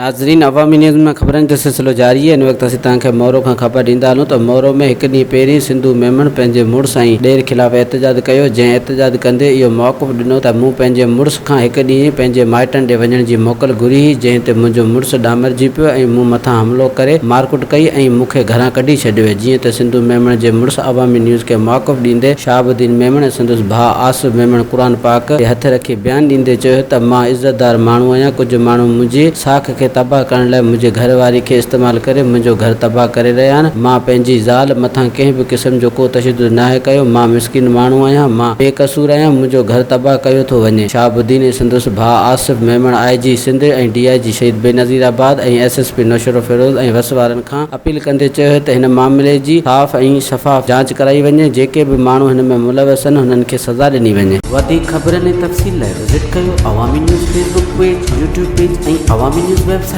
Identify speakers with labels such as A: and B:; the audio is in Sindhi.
A: ناظرين عوامي نيوز ۾ خبرن جو سلسلو جاري آهي ان وقت اسين توهان کي مورو کان خبر ڏيندا هلون ته مورو ۾ هڪ ڏينهن پهرين سنڌو ميمڻ پنهنجي مڙس ۽ ڏير خلاف احتجاج ڪيو جنهن احتجاج ڪندي اهو موقف ڏنو ته مون پنهنجي مڙس کان هڪ ڏينهن پنهنجي مائٽن ڏي وڃڻ جي موڪل گهري هئي جنهن تي منهنجو مڙس ڏامرجي پيو ۽ مون مٿان حملو ڪري مارڪٽ ڪئي ۽ مون کي گهران ڪڍي ڇڏيو جيئن ته سنڌو ميمڻ جي مڙس عوامي نيوز کي موقف ڏيندي شهاب الدين ميمڻ ۽ سندس ڀاء آصف ميمڻ قرآن پاڪ تي هٿ رکي بيان ڏيندي چيو ته مان عزتدار ماڻهو آهيان، ڪجهه ماڻهو منهنجي ساک کي تباهه ڪرڻ لاء منهنجي گهر واري کي استعمال ڪري منهنجو گهر تباهه ڪري رهيا آهن، مان پنهنجي زال مٿان ڪنهن به قسم جو ڪو تشدد ناهي ڪيو، مان مسڪين ماڻهو آهيان، مان بي قصور آهيان، منهنجو گهر تباهه ڪيو ٿو وڃي. شهاب الدين ۽ سندس ڀاء Asif Memon I G Sindh ۽ D I G Shaheed Benazirabad ۽ S S P Naushahro Feroze ۽ وس وارن کان اپيل ڪندي چيو ته هن معاملي جي صاف ۽ شفاف جاچ ڪرائي وڃي، جيڪي به ماڻهو هن ۾ ملوث آهن هنن کي سزا ڏني وڃي. وڌيڪ خبرن ۽ تفصيل لاء وزٽ ڪيو Awami news Facebook page, YouTube page ۽ Awami news website.